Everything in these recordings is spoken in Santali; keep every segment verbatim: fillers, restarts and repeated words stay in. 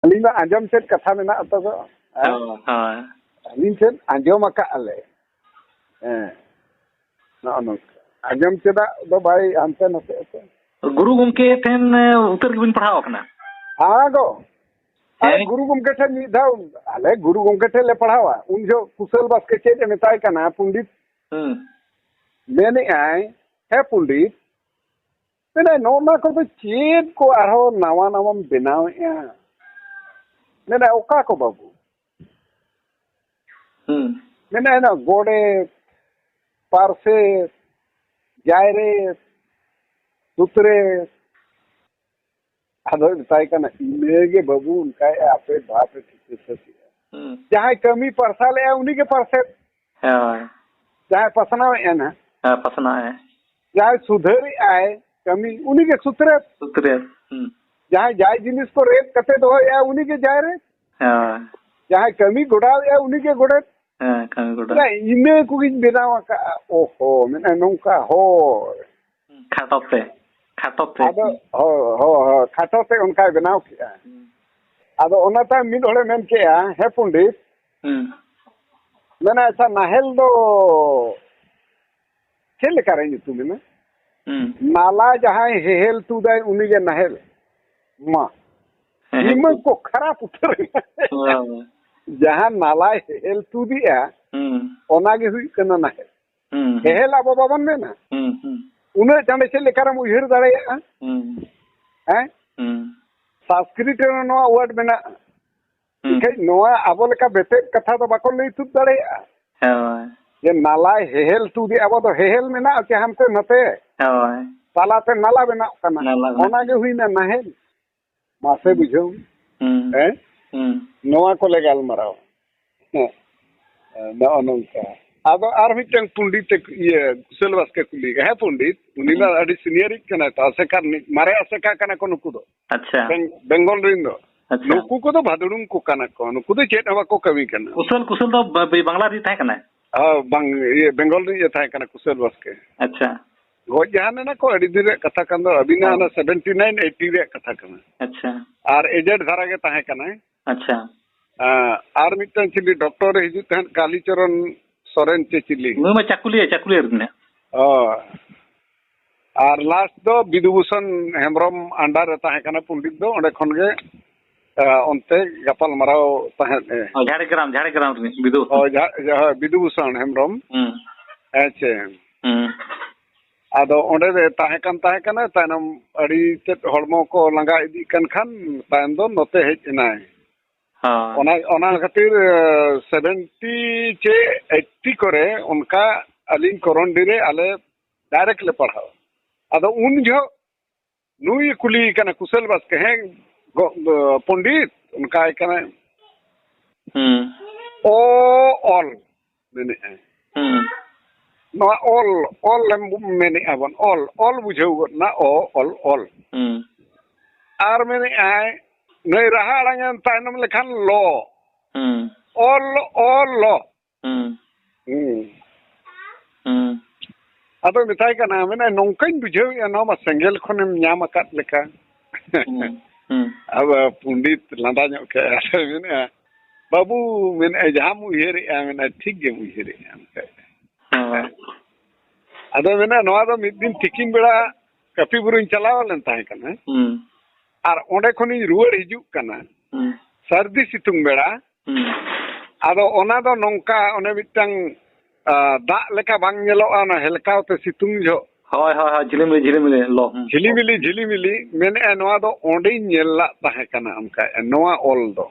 ᱟᱹᱞᱤᱧ ᱢᱟ ᱟᱸᱡᱚᱢ ᱪᱮᱫ ᱠᱟᱛᱷᱟ ᱢᱮᱱᱟᱜ ᱛᱟᱠᱚ᱾ ᱦᱮᱸ᱾ ᱦᱳᱭ, ᱦᱳᱭ᱾ ᱟᱹᱞᱤᱧ ᱴᱷᱮᱱ ᱟᱸᱡᱚᱢ ᱟᱠᱟᱫ ᱟᱞᱮ᱾ ᱦᱮᱸ᱾ ᱱᱚᱜᱼᱚ ᱱᱚᱝᱠᱟ᱾ ᱟᱸᱡᱚᱢ ᱪᱮᱫᱟᱜ ᱫᱚ ᱵᱟᱭ ᱦᱟᱱᱛᱮ ᱱᱟᱛᱮ ᱟᱥᱮ᱾ ᱜᱩᱨᱩ ᱜᱚᱢᱠᱮ ᱴᱷᱮᱱ, ᱮ, ᱩᱛᱟᱹᱨ ᱜᱮᱵᱤᱱ ᱯᱟᱲᱦᱟᱣ ᱟᱠᱟᱱᱟ? ᱦᱮᱸ ᱜᱚ᱾ ᱟᱞᱮ ᱦᱮᱸ᱾ ᱜᱩᱨᱩ ᱜᱚᱢᱠᱮ ᱴᱷᱮᱱ ᱢᱤᱫ ᱫᱷᱟᱣ, ᱟᱞᱮ ᱜᱩᱨᱩ ᱜᱚᱢᱠᱮ ᱴᱷᱮᱱ ᱞᱮ ᱯᱟᱲᱦᱟᱣᱟ᱾ ᱩᱱ ᱡᱚᱦᱚᱜ ᱠᱩᱥᱟᱹᱞ ᱵᱟᱥᱠᱮ ᱪᱮᱫ ᱮ ᱢᱮᱛᱟᱭ ᱠᱟᱱᱟ, ᱯᱚᱱᱰᱤᱛ? ᱦᱩᱸ᱾ ᱢᱮᱱᱮᱜᱼᱟᱭ, "ᱦᱮᱸ ᱯᱚᱱᱰᱤᱛ", ᱢᱮᱱᱮᱫ, "ᱱᱚᱜᱼᱚ ᱱᱚᱣᱟ ᱠᱚᱫᱚ ᱪᱮᱫ ᱠᱚ ᱟᱨᱦᱚᱸ ᱱᱟᱣᱟ ᱱᱟᱣᱟᱢ ᱵᱮᱱᱟᱣᱮᱫᱼᱟ?" ᱢᱮᱱᱮᱫ, "ᱚᱠᱟ ᱠᱚ ᱵᱟᱹᱵᱩ?" ᱦᱩᱸ᱾ ᱢᱮᱱᱮᱫ, "ᱚᱱᱟ ᱜᱚᱰᱮᱛ, ᱯᱟᱨᱥᱮᱛ, ᱡᱟᱭᱨᱮᱛ, ᱥᱩᱛᱨᱮᱛ᱾" ᱟᱫᱚᱭ ᱢᱮᱛᱟᱭ ᱠᱟᱱᱟ, "ᱤᱱᱟᱹᱜᱮ ᱵᱟᱹᱵᱩ, ᱚᱱᱠᱟᱭᱮᱫᱼᱟ, ᱟᱯᱮ ᱵᱟᱯᱮ ᱴᱷᱤᱠᱟᱹ ᱥᱟᱹᱛᱮᱜᱼᱟ᱾ ᱦᱩᱸ᱾ ᱡᱟᱦᱟᱸᱭ ᱠᱟᱹᱢᱤ ᱯᱟᱨᱥᱟᱞᱮᱜᱼᱟ, ᱩᱱᱤᱜᱮ ᱯᱟᱨᱥᱮᱛ᱾ ᱦᱳᱭ᱾ ᱡᱟᱦᱟᱸᱭ ᱯᱟᱥᱱᱟᱣᱮᱫᱼᱟ ᱱᱟᱦᱟᱜ, ᱦᱮᱸ, ᱯᱟᱥᱱᱟᱣᱮᱫᱼᱟ᱾ ᱡᱟᱦᱟᱸᱭ ᱥᱩᱫᱷᱟᱹᱨᱮᱜᱼᱟᱭ ᱠᱟᱹᱢᱤ, ᱩᱱᱤᱜᱮ ᱥᱩᱛᱨᱮᱛ᱾ ᱥᱩᱛᱨᱮᱛ, ᱦᱩᱸ᱾ ᱡᱟᱦᱟᱸᱭ ᱡᱟᱭ ᱡᱤᱱᱤᱥ ᱠᱚ ᱨᱮᱫ ᱠᱟᱛᱮ ᱫᱚᱦᱚᱭᱮᱫᱼᱟ, ᱩᱱᱤᱜᱮ ᱡᱟᱭᱨᱮᱛ᱾ ᱦᱳᱭ᱾ ᱡᱟᱦᱟᱸᱭ ᱠᱟᱹᱢᱤ ᱜᱚᱰᱟᱣᱮᱫᱼᱟ, ᱩᱱᱤᱜᱮ ᱜᱚᱰᱮᱛ᱾" ᱦᱮᱸ, ᱠᱟᱹᱢᱤ ᱜᱚᱰᱟ᱾ ᱢᱮᱱᱟ, "ᱤᱱᱟᱹ ᱠᱚᱜᱮᱧ ᱵᱮᱱᱟᱣ ᱟᱠᱟᱫᱼᱟ᱾" ᱚᱦᱚ, ᱢᱮᱱᱟ, ᱱᱚᱝᱠᱟ ᱦᱚᱲ᱾ ᱠᱷᱟᱴᱚ ᱛᱮ, ᱠᱷᱟᱴᱚ ᱛᱮ᱾ ᱟᱫᱚ, ᱦᱳᱭ, ᱦᱳᱭ, ᱦᱳᱭ, ᱠᱷᱟᱴᱚ ᱛᱮ ᱚᱱᱠᱟᱭ ᱵᱮᱱᱟᱣ ᱠᱮᱜᱼᱟ᱾ ᱦᱩᱸ᱾ ᱟᱫᱚ ᱚᱱᱟ ᱛᱟᱭᱚᱢ ᱢᱤᱫ ᱦᱚᱲᱮ ᱢᱮᱱ ᱠᱮᱜᱼᱟ, "ᱦᱮᱸ ᱯᱚᱱᱰᱤᱛ", ᱦᱩᱸ᱾ ᱢᱮᱱᱟ, "ᱟᱪᱪᱷᱟ, ᱱᱟᱦᱮᱞ ᱫᱚ ᱪᱮᱫ ᱞᱮᱠᱟ ᱨᱮ ᱧᱩᱛᱩᱢ ᱮᱱᱟ?" ᱦᱩᱸ᱾ "ᱱᱟᱞᱟ ᱡᱟᱦᱟᱸᱭ ᱦᱮᱦᱮᱞ ᱛᱩᱫᱟᱭ, ᱩᱱᱤᱜᱮ ᱱᱟᱦᱮᱞ᱾" ᱢᱟ, ᱦᱮᱦᱮᱞ ᱫᱤᱢᱟᱹᱜ ᱛᱩᱫ᱾ ᱠᱚ ᱠᱷᱟᱨᱟᱯ ᱩᱛᱟᱹᱨ ᱮᱱᱟ᱾ ᱦᱳᱭ᱾ ᱡᱟᱦᱟᱸ ᱱᱟᱞᱟᱭ ᱦᱮᱦᱮᱞ ᱛᱩᱫᱮᱜᱼᱟ, ᱦᱩᱸ᱾ ᱚᱱᱟᱜᱮ ᱦᱩᱭᱩᱜ ᱠᱟᱱᱟ ᱱᱟᱦᱮᱞ᱾ ᱦᱩᱸ, ᱦᱩᱸ᱾ ᱦᱮᱦᱮᱞ ᱟᱵᱚ ᱵᱟᱵᱚᱱ ᱢᱮᱱᱟ? ᱦᱩᱸ, ᱦᱩᱸ᱾ ᱩᱱᱟᱹᱜ ᱪᱟᱸᱰᱮ ᱪᱮᱫ ᱞᱮᱠᱟᱨᱮᱢ ᱩᱭᱦᱟᱹᱨ ᱫᱟᱲᱮᱭᱟᱜᱼᱟ? ᱦᱩᱸ᱾ ᱦᱮᱸ? ᱦᱩᱸ᱾ ᱥᱟᱸᱥᱠᱨᱤᱛ ᱨᱮ ᱱᱚᱣᱟ word ᱢᱮᱱᱟᱜᱼᱟ᱾ ᱦᱩᱸ᱾ ᱮᱱᱠᱷᱟᱡ ᱱᱚᱣᱟ ᱟᱵᱚ ᱞᱮᱠᱟ ᱵᱮᱛᱮᱫ ᱠᱟᱛᱷᱟ ᱫᱚ ᱵᱟᱠᱚ ᱞᱟᱹᱭ ᱛᱩᱫ ᱫᱟᱲᱮᱭᱟᱜᱼᱟ᱾ ᱦᱳᱭ᱾ ᱡᱮ ᱱᱟᱞᱟᱭ ᱦᱮᱦᱮᱞ ᱛᱩᱫᱮ, ᱟᱵᱚ ᱫᱚ ᱦᱮᱦᱮᱞ ᱢᱮᱱᱟᱜᱼᱟ ᱪᱮ ᱦᱟᱱᱛᱮ ᱱᱟᱛᱮ? ᱦᱳᱭ᱾ ᱛᱟᱞᱟᱛᱮ ᱱᱟᱞᱟ ᱵᱮᱱᱟᱜ ᱠᱟᱱᱟ᱾ ᱱᱟᱞᱟ ᱵᱮᱱᱟᱜ ᱚᱱᱟ ᱜᱮ ᱠᱟᱱᱟ᱾ ᱦᱩᱭᱱᱟ ᱱᱟᱦᱮᱞ᱾ ᱢᱟᱥᱮ ᱦᱩᱸ᱾ ᱵᱩᱡᱷᱟᱹᱣ᱾ ᱦᱩᱸ᱾ ᱦᱮᱸ? ᱦᱩᱸ᱾ ᱱᱚᱣᱟ ᱠᱚᱞᱮ ᱜᱟᱞᱢᱟᱨᱟᱣᱟ᱾ ᱦᱮᱸ᱾ ᱱᱚᱜᱼᱚ ᱱᱚᱝᱠᱟ᱾ ᱟᱫᱚ ᱟᱨ ᱢᱤᱫᱴᱟᱝ ᱯᱚᱱᱰᱤᱛ ᱮ, ᱤᱭᱟᱹ, ᱠᱩᱥᱟᱹᱞ ᱵᱟᱥᱠᱮ ᱠᱩᱞᱤ ᱠᱟᱱᱟ᱾ ᱦᱮᱸ ᱯᱚᱱᱰᱤᱛ, ᱩᱱᱤ ᱢᱟ ᱦᱩᱸ᱾ ᱟᱹᱰᱤ senior ᱤᱡ ᱠᱟᱱᱟᱭ ᱛᱚ, ᱟᱥᱮᱠᱟ ᱨᱤᱱᱤᱡ, ᱢᱟᱨᱮ ᱟᱥᱮᱠᱟ ᱠᱟᱱᱟ ᱠᱚ ᱱᱩᱠᱩ ᱫᱚ᱾ ᱟᱪᱪᱷᱟ᱾ ᱵᱮᱝ-, ᱵᱮᱝᱜᱚᱞ ᱨᱮᱱ ᱫᱚ᱾ ᱟᱪᱪᱷᱟ᱾ ᱱᱩᱠᱩ ᱠᱚᱫᱚ ᱵᱷᱟᱫᱩᱲᱩᱢ ᱠᱚ ᱠᱟᱱᱟ ᱠᱚ, ᱱᱩᱠᱩ ᱫᱚ ᱪᱮᱫ ᱦᱚᱸ ᱵᱟᱠᱚ ᱠᱟᱹᱢᱤ ᱠᱟᱱᱟ᱾ ᱠᱩᱥᱟᱹᱞ, ᱠᱩᱥᱟᱹᱞ ᱫᱚ ᱵᱟ-, ᱵᱟ-, ᱵᱟᱝᱞᱟ ᱨᱤᱱᱤᱡ ᱛᱟᱦᱮᱸ ᱠᱟᱱᱟᱭ? ᱦᱳᱭ, ᱵᱟᱝ, ᱤᱭᱟᱹ, ᱵᱮᱝᱜᱚᱞ ᱨᱤᱱᱤᱡ ᱮ ᱛᱟᱦᱮᱸ ᱠᱟᱱᱟ ᱠᱩᱥᱟᱹᱞ ᱵᱟᱥᱠᱮ᱾ ᱟᱪᱪᱷᱟ᱾ ᱜᱚᱡ ᱡᱟᱦᱟᱸ ᱞᱮᱱᱟ ᱠᱚ, ᱟᱹᱰᱤ ᱫᱤᱱ ᱨᱮᱭᱟᱜ ᱠᱟᱛᱷᱟ ᱠᱟᱱ ᱫᱚ, ᱟᱹᱵᱤᱱᱟᱜ ᱦᱚᱸ᱾ ᱚᱱᱟ ᱥᱮᱵᱷᱮᱱᱴᱤ ᱱᱟᱭᱤᱱ ᱮᱭᱤᱴᱤ ᱨᱮᱭᱟᱜ ᱠᱟᱛᱷᱟ ᱠᱟᱱᱟ᱾ ᱟᱪᱪᱷᱟ᱾ ᱟᱨ ᱮᱡᱮᱰ ᱫᱷᱟᱨᱟ ᱜᱮ ᱛᱟᱦᱮᱸ ᱠᱟᱱᱟᱭ᱾ ᱟᱪᱪᱷᱟ᱾ ᱟᱸ, ᱟᱨ ᱢᱤᱫᱴᱟᱝ ᱪᱤᱞᱤ ᱰᱚᱠᱴᱚᱨ ᱮ ᱦᱤᱡᱩᱜ ᱛᱟᱦᱮᱸᱫ, ᱠᱟᱞᱤᱪᱚᱨᱚᱱ ᱥᱚᱨᱮᱱ ᱪᱮ ᱪᱤᱞᱤ᱾ ᱱᱩᱭ ᱢᱟ ᱪᱟᱠᱩᱞᱤᱭᱟᱹ, ᱪᱟᱠᱩᱞᱤᱭᱟᱹ ᱨᱤᱱᱤᱡ᱾ ᱚ᱾ ᱟᱨ ᱞᱟᱥᱴ ᱫᱚ ᱵᱤᱫᱩ ᱵᱷᱩᱥᱚᱱ ᱦᱮᱢᱵᱨᱚᱢ under ᱨᱮ ᱛᱟᱦᱮᱸ ᱠᱟᱱᱟ ᱯᱚᱱᱰᱤᱛ ᱫᱚ, ᱚᱸᱰᱮ ᱠᱷᱚᱱ ᱜᱮ, ᱟᱸ, ᱚᱱᱛᱮ ᱜᱟᱯᱟᱞ ᱢᱟᱨᱟᱣ ᱛᱟᱦᱮᱸᱫ ᱮ᱾ ᱚ, ᱡᱷᱟᱲᱜᱨᱟᱢ, ᱡᱷᱟᱲᱜᱨᱟᱢ ᱨᱤᱱᱤᱡ ᱵᱤᱫᱩ ᱵᱷᱩᱥᱚᱱ᱾ ᱦᱳᱭ, ᱡᱷᱟ-, ᱡᱷᱟ-, ᱦᱳᱭ, ᱵᱤᱫᱩ ᱵᱷᱩᱥᱚᱱ ᱦᱮᱢᱵᱨᱚᱢ᱾ ᱦᱩᱸ᱾ ᱦᱮᱸ ᱪᱮ᱾ ᱦᱩᱸ᱾ ᱟᱫᱚ ᱚᱸᱰᱮ ᱫᱚ ᱛᱟᱦᱮᱸ ᱠᱟᱱ ᱛᱟᱦᱮᱸ ᱠᱟᱱᱟ, ᱛᱟᱭᱱᱚᱢ ᱟᱹᱰᱤ ᱛᱮᱫ ᱦᱚᱲᱢᱚ ᱠᱚ ᱞᱟᱸᱜᱟ ᱤᱫᱤᱜ ᱠᱟᱱ ᱠᱷᱟᱱ ᱛᱟᱭᱚᱢ ᱫᱚ ᱱᱚᱛᱮ ᱦᱮᱡ ᱮᱱᱟᱭ᱾ ᱦᱳᱭ᱾ ᱚᱱᱟ, ᱚᱱᱟ ᱠᱷᱟᱹᱛᱤᱨ, ᱮ, ᱥᱮᱵᱷᱮᱱᱴᱤ ᱪᱮ ᱮᱭᱤᱴᱤ ᱠᱚᱨᱮ ᱚᱱᱠᱟ ᱟᱹᱞᱤᱧ ᱠᱚᱨᱚᱱᱰᱤ ᱨᱮ ᱟᱞᱮ ᱰᱟᱭᱨᱮᱠᱴ ᱞᱮ ᱯᱟᱲᱦᱟᱣᱟ᱾ ᱟᱫᱚ ᱩᱱ ᱡᱚᱦᱚᱜ ᱱᱩᱭ ᱮ ᱠᱩᱞᱤᱭᱮ ᱠᱟᱱᱟ ᱠᱩᱥᱚᱞ ᱵᱟᱥᱠᱮ, ᱦᱮᱸ, ᱜᱚ-, ᱜᱚ-, ᱯᱚᱱᱰᱤᱛ, ᱚᱱᱠᱟᱭ ᱠᱟᱱᱟᱭ᱾ ᱦᱩᱸ᱾ ᱚ ᱚᱞ ᱢᱮᱱᱮᱜᱼᱟᱭ᱾ ᱦᱩᱸ᱾ ᱱᱚᱣᱟ ᱚᱞ, ᱚᱞ ᱮᱢ ᱢᱮᱱᱮᱜᱼᱟ ᱵᱚᱱ, ᱚᱞ, ᱚᱞ ᱵᱩᱡᱷᱟᱹᱣ ᱜᱚᱫ ᱱᱟ, ᱚ, ᱚᱞ, ᱚᱞ᱾ ᱦᱩᱸ᱾ ᱟᱨ ᱢᱮᱱᱮᱜᱼᱟᱭ, ᱱᱟᱹᱭ ᱨᱟᱦᱟ ᱟᱲᱟᱝ ᱮᱢ ᱛᱟᱭᱱᱚᱢ ᱞᱮᱠᱷᱟᱱ ᱞᱚ᱾ ᱦᱩᱸ᱾ ᱚᱞ, ᱚᱞ, ᱞᱚ᱾ ᱦᱩᱸ᱾ ᱦᱩᱸ᱾ ᱦᱩᱸ᱾ ᱟᱫᱚᱭ ᱢᱮᱛᱟᱭ ᱠᱟᱱᱟ, ᱢᱮᱱᱟᱭ, "ᱱᱚᱝᱠᱟᱧ ᱵᱩᱡᱷᱟᱹᱣᱮᱫᱼᱟ, ᱱᱚᱣᱟ ᱢᱟ ᱥᱮᱸᱜᱮᱞ ᱠᱷᱚᱱᱮᱢ ᱧᱟᱢ ᱟᱠᱟᱫ ᱞᱮᱠᱟ᱾" ᱦᱩᱸ, ᱦᱩᱸ᱾ ᱟᱫᱚ ᱯᱚᱱᱰᱤᱛ ᱞᱟᱸᱫᱟ ᱧᱚᱜ ᱠᱮᱫᱼᱟᱭ, ᱟᱫᱚᱭ ᱢᱮᱱᱮᱫᱼᱟ, "ᱵᱟᱹᱵᱩ," ᱢᱮᱱᱮᱫᱼᱟᱭ, "ᱡᱟᱦᱟᱸᱢ ᱩᱭᱦᱟᱹᱨᱮᱫᱼᱟ," ᱢᱮᱱᱮᱫᱼᱟᱭ, "ᱴᱷᱤᱠ ᱜᱮᱢ ᱩᱭᱦᱟᱹᱨᱮᱫᱼᱟ," ᱢᱮᱱᱮᱫᱼᱟᱭ᱾ ᱦᱳᱭ᱾ ᱟᱫᱚ ᱢᱮᱱᱟ, ᱱᱚᱣᱟ ᱫᱚ ᱢᱤᱫ ᱫᱤᱱ ᱛᱤᱠᱤᱱ ᱵᱮᱲᱟ ᱠᱟᱹᱯᱤ ᱵᱩᱨᱩᱧ ᱪᱟᱞᱟᱣ ᱞᱮᱱ ᱛᱟᱦᱮᱸ ᱠᱟᱱᱟ᱾ ᱦᱩᱸ᱾ ᱟᱨ ᱚᱸᱰᱮ ᱠᱷᱚᱱᱤᱧ ᱨᱩᱣᱟᱹᱲ ᱦᱤᱡᱩᱜ ᱠᱟᱱᱟ᱾ ᱦᱩᱸ᱾ ᱥᱟᱹᱨᱫᱤ ᱥᱤᱛᱩᱝ ᱵᱮᱲᱟ᱾ ᱦᱩᱸ᱾ ᱟᱫᱚ ᱚᱱᱟ ᱫᱚ ᱱᱚᱝᱠᱟ, ᱚᱱᱮ ᱢᱤᱫᱴᱟᱝ, ᱟ, ᱫᱟᱜ ᱞᱮᱠᱟ ᱵᱟᱝ ᱧᱮᱞᱚᱜᱼᱟ, ᱚᱱᱟ ᱦᱮᱞᱠᱟᱣ ᱛᱮ ᱥᱤᱛᱩᱝ ᱡᱚᱦᱚᱜ᱾ ᱦᱳᱭ, ᱦᱳᱭ, ᱦᱳᱭ, ᱡᱷᱤᱞᱤᱢᱤᱞᱤ, ᱡᱷᱤᱞᱤᱢᱤᱞᱤ ᱞᱚ᱾ ᱦᱩᱸ᱾ ᱡᱷᱤᱞᱤᱢᱤᱞᱤ, ᱡᱷᱤᱞᱤᱢᱤᱞᱤ, ᱢᱮᱱᱮᱫᱼᱟᱭ, ᱱᱚᱣᱟ ᱫᱚ ᱚᱸᱰᱮᱧ ᱧᱮᱞ ᱞᱟᱜ ᱛᱟᱦᱮᱸ ᱠᱟᱱᱟ, ᱚᱱᱠᱟ, ᱱᱚᱣᱟ ᱚᱞ ᱫᱚ᱾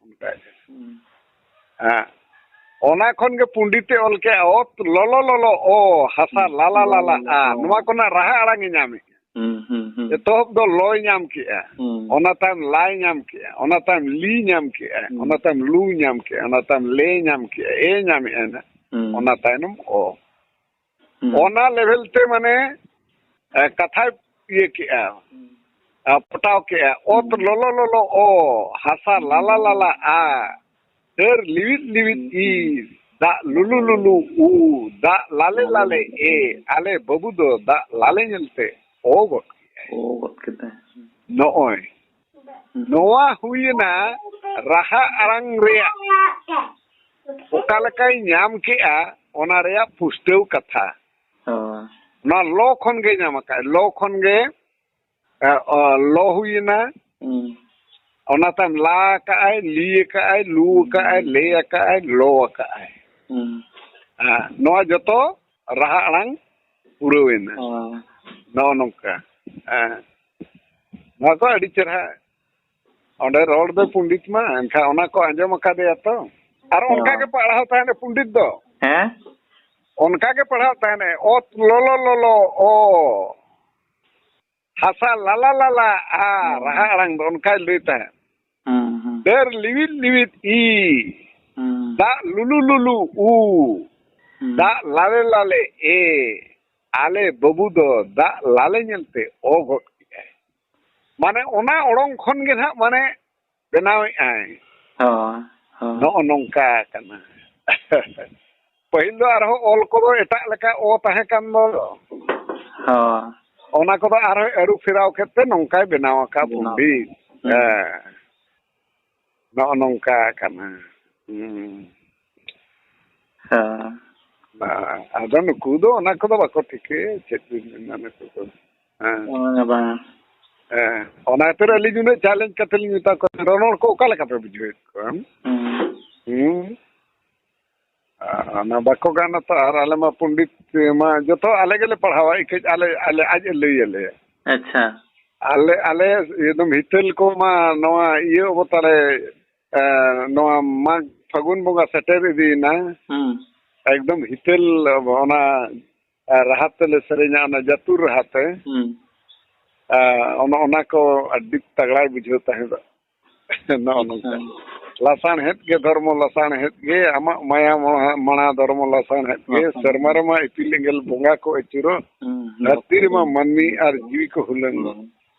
ᱚᱱᱠᱟ᱾ ᱦᱩᱸ᱾ ᱦᱮᱸ᱾ ᱚᱱᱟ ᱠᱷᱚᱱ ᱜᱮ ᱯᱚᱱᱰᱤᱛᱮ ᱚᱞ ᱠᱮᱜᱼᱟ, ᱚᱛ ᱞᱚᱞᱚ ᱞᱚᱞᱚ ᱚ, ᱦᱟᱥᱟ ᱦᱩᱸ᱾ ᱞᱟᱞᱟ ᱞᱟᱞᱟ ᱞᱚᱞᱚ ᱟ᱾ ᱞᱚᱞᱚ᱾ ᱱᱚᱣᱟ ᱠᱚᱨᱮᱱᱟᱜ ᱨᱟᱦᱟ ᱟᱲᱟᱝ ᱮ ᱧᱟᱢᱮᱜᱼᱟ᱾ ᱦᱩᱸ, ᱦᱩᱸ, ᱦᱩᱸ᱾ ᱮᱛᱚᱦᱚᱵ ᱫᱚ ᱞᱚᱭ ᱧᱟᱢ ᱠᱮᱜᱼᱟ᱾ ᱦᱩᱸ᱾ ᱚᱱᱟ ᱛᱟᱭᱚᱢ ᱞᱟᱭ ᱧᱟᱢ ᱠᱮᱜᱼᱟ᱾ ᱚᱱᱟ ᱛᱟᱭᱚᱢ ᱞᱤ ᱧᱟᱢ ᱠᱮᱜᱼᱟ᱾ ᱦᱩᱸ᱾ ᱚᱱᱟ ᱛᱟᱭᱚᱢ ᱞᱮ ᱧᱟᱢ ᱠᱮᱜᱼᱟ᱾ ᱮ ᱧᱟᱢᱮᱜᱼᱟ ᱱᱟᱜ᱾ ᱦᱩᱸ᱾ ᱚᱱᱟ ᱛᱟᱭᱱᱚᱢ ᱚ᱾ ᱦᱩᱸ᱾ ᱚᱱᱟ ᱞᱮᱵᱮᱞ ᱛᱮ ᱢᱟᱱᱮ, ᱮ, ᱠᱟᱛᱷᱟᱭ ᱤᱭᱟᱹ ᱠᱮᱜᱼᱟ, ᱦᱩᱸ᱾ ᱟ, ᱯᱚᱴᱟᱣ ᱠᱮᱜᱼᱟ᱾ ᱚᱛ ᱦᱩᱸ᱾ ᱞᱚᱞᱚ ᱞᱚᱞᱚ ᱚ, ᱦᱟᱥᱟ ᱦᱩᱸ᱾ ᱞᱟᱞᱟ ᱞᱟᱞᱟ ᱟ, ᱦᱟᱹᱨ ᱞᱤᱣᱤᱫ ᱞᱤᱣᱤᱫ ᱦᱩᱸ᱾ ᱤᱨ, ᱫᱟᱜ ᱞᱩᱞᱩ ᱞᱩᱞᱩ ᱩ, ᱫᱟᱜ ᱞᱟᱞᱮ ᱞᱟᱞᱮ ᱮ, ᱟᱞᱮ ᱵᱟᱹᱵᱩ ᱫᱚ ᱫᱟᱜ ᱞᱟᱞᱮ ᱧᱮᱞᱛᱮ ᱚ ᱜᱚᱫ ᱠᱮᱫᱟᱭ᱾ ᱚ ᱜᱚᱫ ᱠᱮᱫᱟᱭ᱾ ᱱᱚᱜᱼᱚᱭ ᱦᱩᱸ᱾ ᱱᱚᱣᱟ ᱦᱩᱭᱮᱱᱟ ᱨᱟᱦᱟ ᱟᱲᱟᱝ ᱨᱮᱭᱟᱜ ᱚᱠᱟ ᱞᱮᱠᱟᱭ ᱧᱟᱢ ᱠᱮᱜᱼᱟ, ᱚᱱᱟ ᱨᱮᱭᱟᱜ ᱯᱩᱥᱴᱟᱹᱣ ᱠᱟᱛᱷᱟ᱾ ᱦᱳᱭ᱾ ᱱᱚᱣᱟ ᱞᱚ ᱠᱷᱚᱱ ᱜᱮ ᱧᱟᱢ ᱟᱠᱟᱫ, ᱞᱚ ᱠᱷᱚᱱ ᱜᱮ ᱮ, ᱚ, ᱞᱚ ᱦᱩᱭᱮᱱᱟ᱾ ᱦᱩᱸ᱾ ᱚᱱᱟ ᱛᱟᱭᱚᱢ ᱞᱟ ᱟᱠᱟᱜᱼᱟᱭ, ᱞᱤ ᱟᱠᱟᱜᱼᱟᱭ, ᱞᱩ ᱟᱠᱟᱜᱼᱟᱭ, ᱦᱩᱸ᱾ ᱞᱮ ᱟᱠᱟᱜᱼᱟᱭ, ᱞᱚ ᱟᱠᱟᱜᱼᱟᱭ᱾ ᱦᱩᱸ᱾ ᱦᱮᱸ, ᱱᱚᱣᱟ ᱡᱚᱛᱚ ᱨᱟᱦᱟ ᱟᱲᱟᱝ ᱯᱩᱨᱟᱹᱣᱮᱱᱟ᱾ ᱦᱳᱭ᱾ ᱱᱚᱜᱼᱚ ᱱᱚᱝᱠᱟ᱾ ᱦᱮᱸ᱾ ᱱᱚᱣᱟ ᱠᱚ ᱟᱹᱰᱤ ᱪᱮᱨᱦᱟ᱾ ᱚᱸᱰᱮ ᱨᱚᱲ ᱫᱚ ᱯᱚᱱᱰᱤᱛ ᱢᱟ, ᱮᱱᱠᱷᱟᱱ ᱚᱱᱟ ᱠᱚ ᱟᱸᱡᱚᱢ ᱟᱠᱟᱫᱮᱭᱟ ᱛᱚ᱾ ᱟᱨ ᱚᱱᱠᱟ ᱜᱮ ᱦᱳᱭ᱾ ᱯᱟᱲᱦᱟᱣ ᱛᱟᱦᱮᱱᱟ ᱯᱚᱱᱰᱤᱛ ᱫᱚ᱾ ᱦᱮᱸ? ᱚᱱᱠᱟ ᱜᱮ ᱯᱟᱲᱦᱟᱣ ᱛᱟᱦᱮᱱᱟ, ᱚᱛ ᱞᱚᱞᱚ ᱞᱚᱞᱚ ᱚ᱾ ᱦᱟᱥᱟ ᱞᱟᱞᱟ ᱞᱟᱞᱟ ᱟ, ᱦᱩᱸ᱾ ᱨᱟᱦᱟ ᱟᱲᱟᱝ ᱫᱚ ᱚᱱᱠᱟᱭ ᱞᱟᱹᱭ ᱛᱟᱦᱮᱸᱫ᱾ ᱦᱩᱸ, ᱦᱩᱸ᱾ ᱰᱟᱹᱨ ᱞᱤᱣᱤᱫ ᱞᱤᱣᱤᱫ ᱤ, ᱦᱩᱸ᱾ ᱫᱟᱜ ᱞᱩᱞᱩ ᱞᱩᱞᱩ ᱩ, ᱦᱩᱸ᱾ ᱫᱟᱜ ᱞᱟᱞᱮ ᱞᱟᱞᱮ ᱮ, ᱟᱞᱮ ᱵᱟᱹᱵᱩ ᱫᱚ ᱫᱟᱜ ᱞᱟᱞᱮ ᱧᱮᱞᱛᱮ ᱚ ᱜᱚᱫ ᱠᱮᱫᱟᱭ᱾ ᱢᱟᱱᱮ ᱚᱱᱟ ᱚᱲᱚᱝ ᱠᱷᱚᱱ ᱜᱮ ᱱᱟᱦᱟᱜ ᱢᱟᱱᱮ ᱵᱮᱱᱟᱣᱮᱫ ᱟᱭ᱾ ᱦᱳᱭ, ᱦᱳᱭ᱾ ᱱᱚᱜᱼᱚ ᱱᱚᱝᱠᱟ ᱠᱟᱱᱟ᱾ ᱯᱟᱹᱦᱤᱞ ᱫᱚ ᱟᱨᱦᱚᱸ ᱚᱞ ᱠᱚᱫᱚ ᱮᱴᱟᱜ ᱞᱮᱠᱟ ᱚ ᱛᱟᱦᱮᱸ ᱠᱟᱱ ᱫᱚ᱾ ᱦᱳᱭ᱾ ᱚᱱᱟ ᱠᱚᱫᱚ ᱟᱨᱦᱚᱸ ᱟᱹᱨᱩ ᱯᱷᱮᱨᱟᱣ ᱠᱮᱫ ᱛᱮ ᱱᱚᱝᱠᱟᱭ ᱵᱮᱱᱟᱣ ᱟᱠᱟᱫ ᱵᱮᱱᱟᱣ ᱯᱚᱱᱰᱤᱛ᱾ ᱟᱠᱟᱫ᱾ ᱦᱩᱸ᱾ ᱦᱮᱸ᱾ ᱱᱚᱜᱼᱚ ᱱᱚᱝᱠᱟ ᱠᱟᱱᱟ᱾ ᱦᱩᱸ᱾ ᱦᱮᱸ᱾ ᱟᱫᱚ ᱱᱩᱠᱩ ᱫᱚ ᱚᱱᱟ ᱠᱚᱫᱚ ᱵᱟᱠᱚ ᱴᱷᱤᱠᱟᱹᱭᱟ, ᱪᱮᱫ ᱵᱤᱱ ᱢᱮᱱᱟ ᱱᱩᱠᱩ ᱫᱚ᱾ ᱦᱮᱸ᱾ ᱵᱟᱝᱟ, ᱵᱟᱝᱟ᱾ ᱦᱮᱸ᱾ ᱚᱱᱟ ᱠᱷᱟᱹᱛᱤᱨ ᱟᱹᱞᱤᱧ ᱩᱱᱟᱹᱜ challenge ᱠᱟᱛᱮ ᱞᱤᱧ ᱢᱮᱛᱟ ᱠᱚᱣᱟ, ᱨᱚᱱᱚᱲ ᱠᱚ ᱚᱠᱟ ᱞᱮᱠᱟ ᱯᱮ ᱵᱩᱡᱷᱟᱹᱣᱮᱫ ᱠᱚᱣᱟ? ᱦᱩᱸ᱾ ᱦᱩᱸ᱾ ᱟᱨ ᱚᱱᱟ ᱵᱟᱠᱚ ᱜᱟᱱᱟ ᱛᱚ, ᱟᱨ ᱟᱞᱮ ᱢᱟ ᱯᱚᱱᱰᱤᱛ ᱢᱟ ᱡᱚᱛᱚ ᱟᱞᱮ ᱜᱮᱞᱮ ᱯᱟᱲᱦᱟᱣᱟ, ᱤᱠᱟᱹᱡ ᱟᱞᱮ, ᱟᱞᱮ ᱟᱡ ᱮ ᱞᱟᱹᱭ ᱟᱞᱮᱭᱟ᱾ ᱟᱪᱪᱷᱟ᱾ ᱟᱞᱮ, ᱟᱞᱮ ᱮᱠᱫᱚᱢ ᱦᱤᱛᱟᱹᱞ ᱠᱚ ᱢᱟ ᱱᱚᱣᱟ ᱤᱭᱟᱹ ᱟᱵᱚ ᱛᱟᱞᱮ, ᱮ, ᱱᱚᱣᱟ ᱢᱟᱜᱽ ᱯᱷᱟᱹᱜᱩᱱ ᱵᱚᱸᱜᱟ ᱥᱮᱴᱮᱨ ᱤᱫᱤᱭᱮᱱᱟ᱾ ᱦᱩᱸ᱾ ᱮᱠᱫᱚᱢ ᱦᱤᱛᱟᱹᱞ ᱚᱱᱟ, ᱮ, ᱨᱟᱦᱟ ᱛᱮᱞᱮ ᱥᱮᱨᱮᱧᱟ, ᱚᱱᱟ ᱡᱟᱹᱛᱩᱨ ᱨᱟᱦᱟ ᱛᱮ᱾ ᱦᱩᱸ᱾ ᱮ, ᱚᱱᱟ, ᱚᱱᱟ ᱠᱚ ᱟᱹᱰᱤ ᱛᱟᱜᱲᱟᱭ ᱵᱩᱡᱷᱟᱹᱣ ᱛᱟᱦᱮᱸᱫ᱾ ᱱᱚᱜᱼᱚ ᱱᱚᱝᱠᱟ᱾ ᱟᱪᱪᱷᱟ᱾ ᱞᱟᱥᱟᱬᱦᱮᱫ ᱜᱮ ᱫᱷᱚᱨᱢᱚ, ᱞᱟᱥᱟᱬᱦᱮᱫ ᱜᱮ ᱟᱢᱟᱜ ᱢᱟᱭᱟ ᱢᱚᱦᱟ-, ᱢᱟᱬᱟ ᱫᱷᱚᱨᱢᱚ, ᱞᱟᱥᱟᱬᱦᱮᱫ ᱜᱮ ᱞᱟᱥᱟᱬᱦᱮᱫ᱾ ᱥᱮᱨᱢᱟ ᱨᱮᱢᱟ ᱤᱯᱤᱞ ᱮᱸᱜᱮᱞ ᱵᱚᱸᱜᱟ ᱠᱚ ᱟᱹᱪᱩᱨᱚᱜ, ᱦᱩᱸ, ᱦᱩᱸ᱾ ᱫᱷᱟᱹᱨᱛᱤ ᱨᱮᱢᱟ ᱢᱟᱹᱱᱢᱤ ᱟᱨ ᱡᱤᱣᱤ ᱠᱚ ᱦᱩᱞᱟᱹᱝ᱾ ᱦᱩᱸ᱾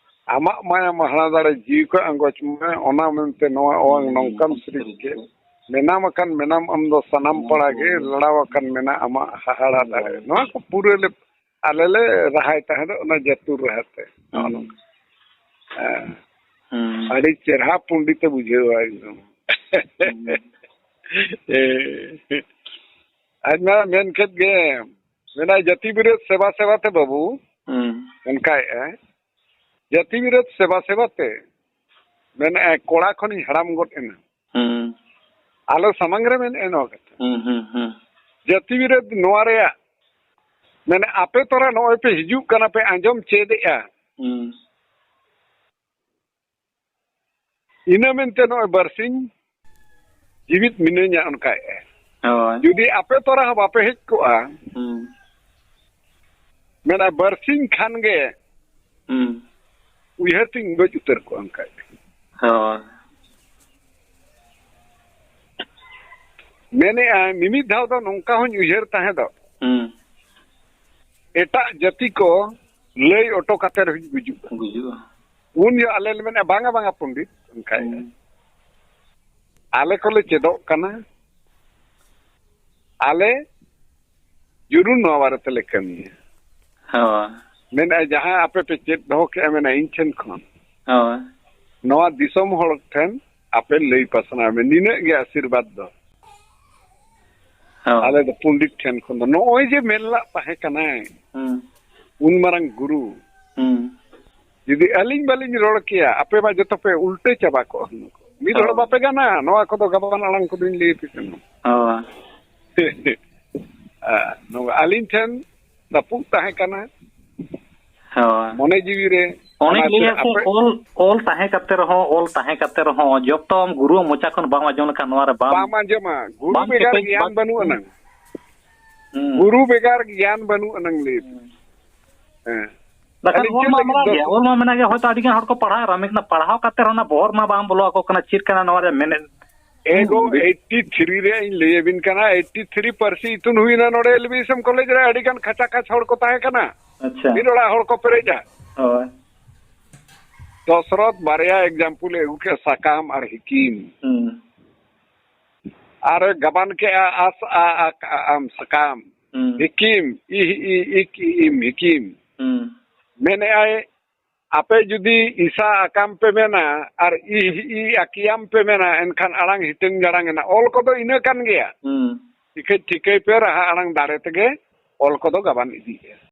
ᱟᱢᱟᱜ ᱢᱟᱭᱟ ᱢᱟᱦᱟᱲᱟ ᱫᱟᱲᱮ ᱡᱤᱣᱤ ᱠᱚ ᱟᱸᱜᱚᱪ ᱢᱟ, ᱚᱱᱟ ᱢᱮᱱᱛᱮ ᱱᱚᱣᱟ ᱚᱣᱟᱝ ᱦᱩᱸ, ᱱᱚᱝᱠᱟᱢ ᱱᱚᱝᱠᱟᱢ ᱥᱤᱨᱤᱡ ᱥᱤᱨᱤᱡ ᱠᱮᱫ᱾ ᱠᱮᱫ᱾ ᱢᱮᱱᱟᱢ ᱟᱠᱟᱱ ᱢᱮᱱᱟᱢ ᱟᱢ ᱫᱚ ᱥᱟᱱᱟᱢ ᱯᱟᱲᱟ ᱜᱮ, ᱞᱟᱲᱟᱣ ᱟᱠᱟᱱ ᱢᱮᱱᱟᱜ ᱟᱢᱟᱜ ᱦᱟᱦᱟᱲᱟ ᱫᱟᱲᱮ᱾ ᱱᱚᱣᱟ ᱠᱚ ᱯᱩᱨᱟᱹ ᱞᱮ, ᱟᱞᱮ ᱞᱮ ᱨᱟᱦᱟᱭ ᱛᱟᱦᱮᱸᱫ ᱚᱱᱟ ᱡᱟᱹᱛᱩ ᱨᱟᱦᱟ ᱛᱮ᱾ ᱱᱚᱜᱼᱚ ᱱᱚᱝᱠᱟ᱾ ᱦᱮᱸ᱾ ᱦᱩᱸ᱾ ᱟᱹᱰᱤ ᱪᱮᱨᱦᱟ ᱯᱚᱱᱰᱤᱛᱮ ᱵᱩᱡᱷᱟᱹᱣᱟ ᱮᱠᱫᱚᱢ᱾ ᱦᱩᱸ᱾ ᱦᱮᱸ᱾ ᱟᱡ ᱢᱟ ᱢᱮᱱ ᱠᱮᱫ ᱜᱮ, ᱢᱮᱱᱟᱭ, "ᱡᱟᱹᱛᱤ ᱵᱤᱨᱟᱹᱫ ᱥᱮᱵᱟ ᱥᱮᱵᱟ ᱛᱮ ᱵᱟᱹᱵᱩ," ᱦᱩᱸ᱾ ᱚᱱᱠᱟᱭᱮᱫᱼᱟᱭ, "ᱡᱟᱹᱛᱤ ᱵᱤᱨᱟᱹᱫ ᱥᱮᱵᱟ ᱥᱮᱵᱟ ᱛᱮ," ᱢᱮᱱᱮᱫᱼᱟᱭ, "ᱠᱚᱲᱟ ᱠᱷᱚᱱᱤᱧ ᱦᱟᱲᱟᱢ ᱜᱚᱫ ᱮᱱᱟ᱾ ᱦᱩᱸ᱾ ᱟᱞᱮ ᱥᱟᱢᱟᱝ ᱨᱮ ᱢᱮᱱᱮᱫᱼᱟᱭ ᱱᱚᱣᱟ ᱠᱟᱛᱷᱟ᱾ ᱦᱩᱸ, ᱦᱩᱸ, ᱦᱩᱸ᱾ ᱡᱟᱹᱛᱤ ᱵᱤᱨᱟᱹᱫ ᱱᱚᱣᱟ ᱨᱮᱭᱟᱜ, ᱢᱟᱱᱮ, ᱟᱯᱮ ᱛᱚᱨᱟ ᱱᱚᱜᱼᱚᱭ ᱯᱮ ᱦᱤᱡᱩᱜ ᱠᱟᱱᱟ, ᱯᱮ ᱟᱸᱡᱚᱢ ᱪᱮᱫᱮᱜᱼᱟ᱾ ᱦᱩᱸ᱾ ᱤᱱᱟᱹ ᱢᱮᱱᱛᱮ ᱱᱚᱜᱼᱚᱭ ᱵᱟᱨᱥᱤᱧ ᱡᱤᱣᱤᱫ ᱢᱤᱱᱟᱹᱧᱟ ᱚᱱᱠᱟᱭᱮᱫᱼᱟᱭ᱾ ᱦᱳᱭ᱾ ᱡᱩᱫᱤ ᱟᱯᱮ ᱛᱚᱨᱟ ᱦᱚᱸ ᱵᱟᱯᱮ ᱦᱮᱡ ᱠᱚᱜᱼᱟ, ᱦᱩᱸ᱾ ᱢᱮᱱᱟ ᱵᱟᱨᱥᱤᱧ ᱠᱷᱟᱱ ᱜᱮ ᱦᱩᱸ᱾ ᱩᱭᱦᱟᱹᱨ ᱛᱤᱧ ᱜᱚᱡ ᱩᱛᱟᱹᱨ ᱠᱚᱜᱼᱟ ᱚᱱᱠᱟᱭᱮᱫᱼᱟᱭ᱾ ᱦᱳᱭ᱾ ᱢᱮᱱᱮᱫᱼᱟᱭ, ᱢᱤᱢᱤᱫ ᱫᱷᱟᱣ ᱫᱚ ᱱᱚᱝᱠᱟ ᱦᱚᱸᱧ ᱩᱭᱦᱟᱹᱨ ᱛᱟᱦᱮᱸ ᱫᱚ, ᱦᱩᱸ᱾ ᱮᱴᱟᱜ ᱡᱟᱹᱛᱤ ᱠᱚ ᱞᱟᱹᱭ ᱚᱴᱚ ᱠᱟᱛᱮ ᱨᱮᱦᱚᱸᱧ ᱜᱩᱡᱩᱜᱼᱟ᱾ ᱜᱩᱡᱩᱜᱼᱟ᱾ ᱩᱱ ᱡᱚᱦᱚᱜ ᱟᱞᱮ ᱞᱮ ᱢᱮᱱᱟ, "ᱵᱟᱝᱟ, ᱵᱟᱝᱟ ᱯᱚᱱᱰᱤᱛ," ᱚᱱᱠᱟᱭᱮᱫᱼᱟ᱾ ᱦᱩᱸ᱾ "ᱟᱞᱮ ᱠᱚᱞᱮ ᱪᱮᱫᱚᱜ ᱠᱟᱱᱟ, ᱟᱞᱮ ᱡᱚᱨᱩᱨ ᱱᱚᱣᱟ ᱵᱟᱨᱮ ᱛᱮᱞᱮ ᱠᱟᱹᱢᱤᱭᱟ᱾" ᱦᱳᱭ᱾ ᱢᱮᱱᱮᱫᱼᱟ, "ᱡᱟᱦᱟᱸ ᱟᱯᱮ ᱯᱮ ᱪᱮᱫ ᱫᱚᱦᱚ ᱠᱮᱜᱼᱟ, ᱢᱮᱱᱟ ᱤᱧ ᱴᱷᱮᱱ ᱠᱷᱚᱱ, ᱦᱳᱭ᱾ ᱱᱚᱣᱟ ᱫᱤᱥᱚᱢ ᱦᱚᱲ ᱴᱷᱮᱱ ᱟᱯᱮ ᱞᱟᱹᱭ ᱯᱟᱥᱱᱟᱣ ᱢᱮ, ᱱᱤᱱᱟᱹᱜ ᱜᱮ ᱟᱥᱤᱨᱵᱟᱫᱽ ᱫᱚ ᱦᱳᱭ᱾ ᱟᱞᱮ ᱫᱚ ᱯᱚᱱᱰᱤᱛ ᱴᱷᱮᱱ ᱠᱷᱚᱱ ᱫᱚ, ᱱᱚᱜᱼᱚᱭ ᱡᱮ ᱢᱮᱱᱞᱟᱜ ᱛᱟᱦᱮᱸ ᱠᱟᱱᱟᱭ, ᱦᱩᱸ᱾ ᱩᱱ ᱢᱟᱨᱟᱝ ᱜᱩᱨᱩ, ᱦᱩᱸ᱾ ᱡᱩᱫᱤ ᱟᱹᱞᱤᱧ ᱵᱟᱹᱞᱤᱧ ᱨᱚᱲ ᱠᱮᱭᱟ, ᱟᱯᱮ ᱢᱟ ᱡᱚᱛᱚ ᱯᱮ ᱩᱞᱴᱟᱹ ᱪᱟᱵᱟ ᱠᱚᱜᱼᱟ ᱦᱩᱱᱟᱹᱝ᱾ ᱢᱤᱫ ᱦᱚᱲ ᱦᱳᱭ᱾ ᱵᱟᱯᱮ ᱜᱟᱱᱟ, ᱱᱚᱣᱟ ᱠᱚᱫᱚ ᱜᱟᱵᱟᱱ ᱟᱲᱟᱝ ᱠᱚᱫᱚᱧ ᱞᱟᱹᱭ ᱟᱯᱮ ᱠᱟᱱᱟ᱾ ᱦᱳᱭ᱾ ᱟᱨ ᱱᱚᱣᱟ ᱟᱹᱞᱤᱧ ᱴᱷᱮᱱ ᱨᱟᱹᱯᱩᱫ ᱛᱟᱦᱮᱸ ᱠᱟᱱᱟ᱾ ᱦᱳᱭ᱾ ᱢᱚᱱᱮ ᱡᱤᱣᱤ ᱨᱮ ᱚᱱᱮ ᱚᱱᱟ ᱞᱟᱹᱭᱟ ᱥᱮ, ᱟᱯᱮ ᱚᱞ, ᱚᱞ ᱛᱟᱦᱮᱸ ᱠᱟᱛᱮ ᱨᱮᱦᱚᱸ, ᱚᱞ ᱛᱟᱦᱮᱸ ᱠᱟᱛᱮ ᱨᱮᱦᱚᱸ, ᱡᱚᱵ ᱛᱚ ᱟᱢ ᱜᱩᱨᱩᱣᱟᱜ ᱢᱚᱪᱟ ᱠᱷᱚᱱ ᱵᱟᱢ ᱟᱸᱡᱚᱢ ᱞᱮᱠᱷᱟᱱ ᱱᱚᱣᱟ ᱨᱮ ᱵᱟᱢ, ᱵᱟᱢ ᱟᱸᱡᱚᱢᱟ᱾ ᱜᱩᱨᱩ ᱵᱟᱢ ᱵᱮᱜᱟᱨ ᱪᱮᱯᱮᱡ, ᱜᱮᱭᱟᱱ ᱵᱟᱢ ᱵᱟᱹᱱᱩᱜ ᱟᱱᱟᱝ᱾ ᱦᱩᱸ᱾ ᱜᱩᱨᱩ ᱵᱮᱜᱟᱨ ᱜᱮᱭᱟᱱ ᱵᱟᱹᱱᱩᱜ ᱟᱱᱟᱝ ᱞᱟᱹᱭ ᱯᱮ᱾ ᱦᱩᱸ᱾ ᱦᱮᱸ᱾ ᱵᱟᱠᱷᱟᱱ ᱟᱹᱞᱤᱧ ᱚᱞ ᱪᱮᱫ ᱢᱟ ᱞᱟᱹᱜᱤᱫ ᱢᱮᱱᱟᱜ ᱫᱚ ᱜᱮᱭᱟ, ᱚᱞ ᱢᱟ ᱢᱮᱱᱟᱜ ᱜᱮᱭᱟ, ᱦᱚᱭᱛᱳ ᱟᱹᱰᱤ ᱜᱟᱱ ᱦᱚᱲ ᱠᱚ ᱯᱟᱲᱦᱟᱣ ᱨᱮᱦᱚᱸ, ᱢᱮᱱᱠᱷᱟᱱ ᱯᱟᱲᱦᱟᱣ ᱠᱟᱛᱮ ᱨᱮᱦᱚᱸ ᱚᱱᱟ ᱵᱚᱦᱚᱨ ᱢᱟ ᱵᱟᱝ ᱵᱚᱞᱚ ᱟᱠᱚ ᱠᱟᱱᱟ, ᱪᱮᱫ ᱠᱟᱱᱟ ᱱᱚᱣᱟ ᱨᱮᱭᱟᱜ ᱢᱮᱱᱮᱫ᱾ ᱮᱜᱳ, ᱦᱩᱸ᱾ ᱮᱭᱤᱴᱤ ᱛᱷᱨᱤ ᱨᱮ ᱤᱧ ᱞᱟᱹᱭ ᱟᱹᱵᱤᱱ ᱠᱟᱱᱟ, ᱮᱭᱤᱴᱤ ᱛᱷᱨᱤ ᱯᱟᱹᱨᱥᱤ ᱤᱛᱩᱱ ᱦᱩᱭᱱᱟ ᱱᱚᱰᱮ L B S M college ᱨᱮ, ᱟᱹᱰᱤ ᱜᱟᱱ ᱠᱷᱟᱪᱟ ᱠᱷᱟᱪ ᱦᱚᱲ ᱠᱚ ᱛᱟᱦᱮᱸ ᱠᱟᱱᱟ᱾ ᱟᱪᱪᱷᱟ᱾ ᱢᱤᱫ ᱚᱲᱟᱜ ᱦᱚᱲ ᱠᱚ ᱯᱮᱨᱮᱡᱟ᱾ ᱦᱳᱭ᱾ ᱫᱚᱥᱨᱚᱛ ᱵᱟᱨᱭᱟ example ᱮ ᱟᱹᱜᱩ ᱠᱮᱫ, ᱥᱟᱠᱟᱢ ᱟᱨ ᱦᱤᱠᱤᱢ᱾ ᱦᱩᱸ᱾ ᱟᱨᱮ ᱜᱟᱵᱟᱱ ᱠᱮᱜᱼᱟ, ᱟᱥ ᱟ ᱟ ᱠᱟ ᱟᱢ ᱥᱟᱠᱟᱢ᱾ ᱦᱩᱸ᱾ ᱦᱤᱠᱤᱢ, ᱤᱦ ᱤ ᱤᱠ ᱤ ᱤᱢ, ᱦᱤᱠᱤᱢ᱾ ᱦᱩᱸ᱾ ᱢᱮᱱᱮᱜᱼᱟᱭ, ᱟᱯᱮ ᱡᱩᱫᱤ ᱤᱥᱟ ᱟᱠᱟᱢ ᱯᱮ ᱢᱮᱱᱟ ᱟᱨ ᱤᱦ ᱤ ᱟᱠᱤᱭᱟᱢ ᱯᱮ ᱢᱮᱱᱟ, ᱮᱱᱠᱷᱟᱱ ᱟᱲᱟᱝ ᱦᱤᱴᱟᱹᱝ ᱡᱟᱲᱟᱝ ᱮᱱᱟ᱾ ᱚᱞ ᱠᱚᱫᱚ ᱤᱱᱟᱹ ᱠᱟᱱ ᱜᱮᱭᱟ᱾ ᱦᱩᱸ᱾ ᱴᱷᱤᱠᱟᱹᱭ, ᱴᱷᱤᱠᱟᱹᱭ ᱯᱮ, ᱨᱟᱦᱟ ᱟᱲᱟᱝ ᱫᱟᱲᱮ ᱛᱮᱜᱮ ᱚᱞ ᱠᱚᱫᱚ ᱜᱟᱵᱟᱱ ᱤᱫᱤᱜᱼᱟ᱾